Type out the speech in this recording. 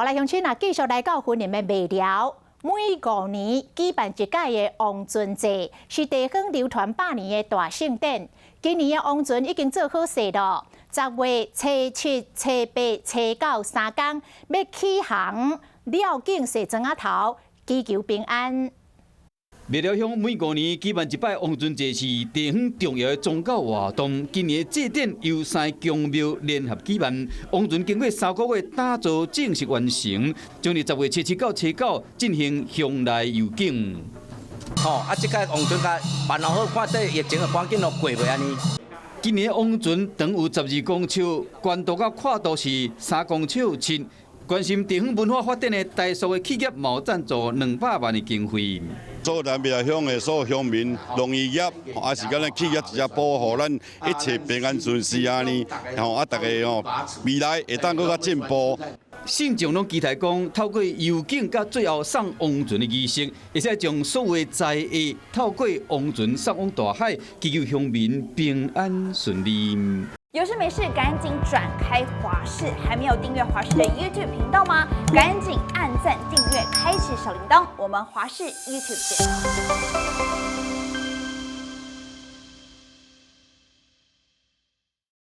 來鄉親啊，繼續來到雲林的麥寮，每5年舉辦一屆的王船祭，是地方流傳百年的大盛典。今年的王船已經做好勢囉，10月初7、初八、初九三工欲起航，繞境踅庄仔頭，祈求平安。麥寮鄉每5年舉辦一擺王船祭是地方重要的宗教活動。今年的祭典由三個宮廟聯合舉辦，王船經過3個月打造正式完成，將佇10月初7到初九進行鄉內遊境。吼，啊，這擺王船共辦好，看這疫情的環境都過袂按呢。今年王船長有12公尺，寬度佮闊度是3公尺7。關心地方文化發展的台塑的企業嘛贊助200萬的經費。所有咱麥寮鄉的所有鄉民、農漁業，抑是講咱企業一隻保護咱一切平安順遂按呢，吼啊，逐家吼未來會當閣較進步。信眾攏期待講，透過遊境佮最後送王船的儀式，會使將所有的災厄透過王船送往大海，祈求鄉民平安順利。有事沒事，趕緊轉開華視，還沒有訂閱華視的 YouTube 頻道嗎？趕緊按讚、訂閱、開啟小鈴鐺，我們華視 YouTube 見。